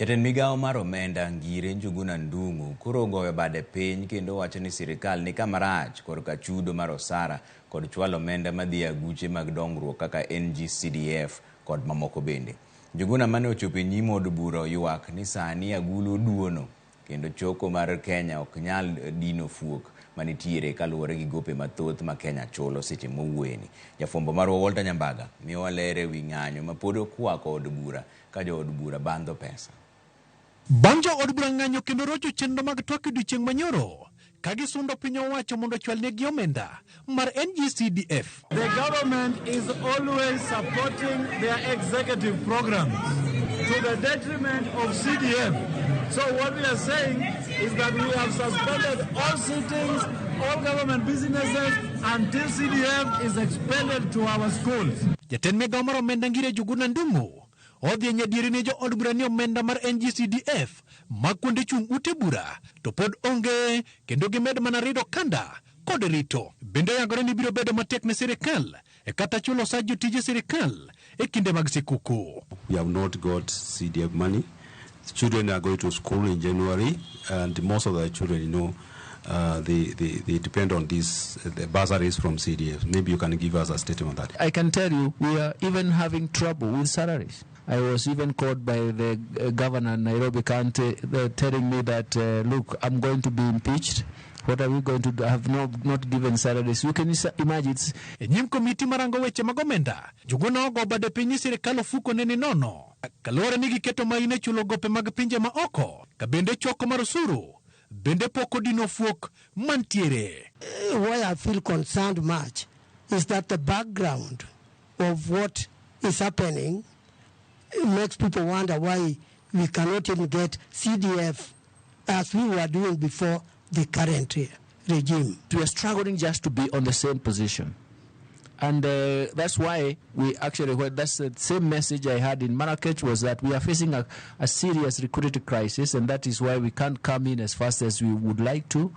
Jatend migawo mar omenda Ngire Njuguna Ndung'u koro ogoyo bade piny kendo wacho ni sirikal ni kama rach korka chudo mar osara kod chwalo omenda madhi e aguche mag dongruok kaka NGCDF kod mamoko bende. Njuguna mane ochopo e nyim od bura oywak ni sani agulu oduono kendo choko mar Kenya ok nyal dino fuok manitiere kaluwore gi gope mathoth ma Kenya chulo seche mowuoyeni. Jafwambo marwa Walter Nyambaga miyowa ler e wi ng'anyo ma pod okwako od bura ka jood bura bandho pesa. Bang' jo od bura ng'anyo kendo rocho chenro mag twak e odiochieng' manyoro ka gisundo piny owacho mondo ochwalnegi omenda mar NGCDF. The government is always supporting their executive programs to the detriment of CDF. So what we are saying is that we have suspended all sittings, all government businesses until CDF is expanded to our schools. Jatend migawo mar omenda Ngire Njuguna Ndung'u odhi e nyadieri ne jo od bura ni omenda mar NGCDF mag kuonde chung' ute bura to pod onge kendo gimed mana rido kanda kod rito. Bende oyangore ni biro bedo matek ne sirikal e kata chulo osach jotije sirikal e kinde mag sikuku. We have not got CDF money. Children are going to school in January, and most of the children, they depend on this, the bursaries from CDF. Maybe you can give us a statement on that. I can tell you, we are even having trouble with salaries. I was even called by the governor, Nairobi County, telling me that, look, I'm going to be impeached. What are we going to do? I have not given salaries. You can imagine. It's E nyim komiti marango weche mag omenda, Njuguna ogo bade piny ni sirikal ofuko ne ni nono. Kaluwore ni giketo maino e chulo gope mag pinje ma oko, ka bende choko mar osuru, bende pok odino fuok mantiere. Why I feel concerned much is that the background of what is happening makes people wonder why we cannot even get CDF as we were doing before the current regime. We are struggling just to be on the same position. And that's why we actually, well, that's the same message I had in Marrakech, was that we are facing a serious liquidity crisis, and that is why we can't come in as fast as we would like to.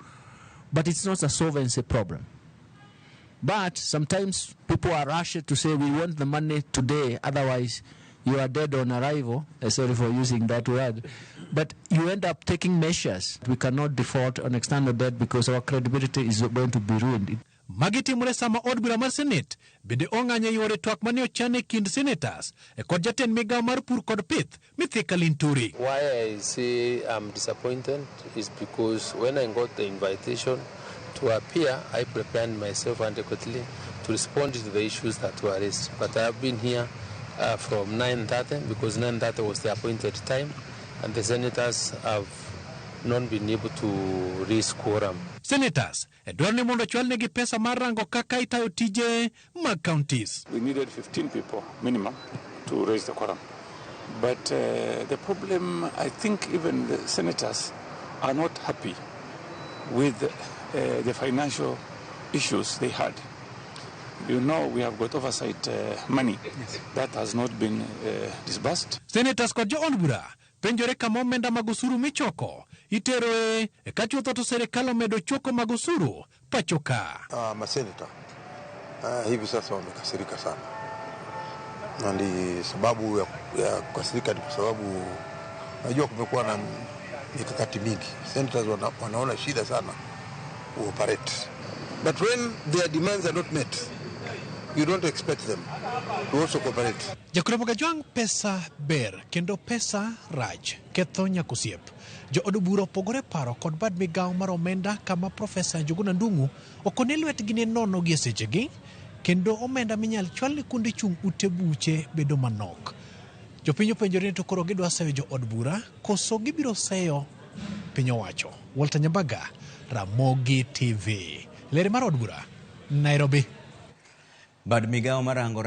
But it's not a solvency problem. But sometimes people are rushed to say, we want the money today, otherwise you are dead on arrival. Sorry for using that word. But you end up taking measures. We cannot default on external debt because our credibility is going to be ruined. Magi timore sama od bura mar Senate bende ong'anyo e yore twak mane ochan e kind senators e kod jatend migawo mar pur kod pith Mithika Linturi. Why I say I'm disappointed is because when I got the invitation to appear, I prepared myself adequately to respond to the issues that were raised. But I have been here from 9:30 because 9:30 was the appointed time, and the senators have not been able to raise quorum. Senators dwaro ni mondo ochwalnegi pesa mar rango kaka itayo tije mag counties. We needed 15 people minimum to raise the quorum. But the problem, I think even the senators are not happy with the financial issues they had. We have got oversight money that has not been disbursed. Senators kod jo od bura penjore kama omenda mag osuru michoko iteroe ka chutho to sirikal omedo choko mag osuru pacho ka. Maseneta hivi sasa wamekasirika sana, na ndi sababu ya kukasirika ni kwa sababu najua kumekuwa na mikakati mingi. Senators wanaona shida sana kuoperate, but when their demands are not met, you don't expect them to also cooperate. Jakwath Kajwang', pesa ber kendo pesa rach ketho nyaka osiep. Jo od bura opogore paro kod bad migawo mar omenda kama Profesa Njuguna Ndung'u okone lwetgi ne nono gi e sechegi kendo omenda minyal chwal ne kuonde chung' ute buche bedo manok. Jopiny openjore ni to koro gidwa seyo jo od bura koso gibiro seyo piny owacho. Walter Nyambaga, Ramogi TV. Ler mar od bura, Nairobi. Bad migawo marango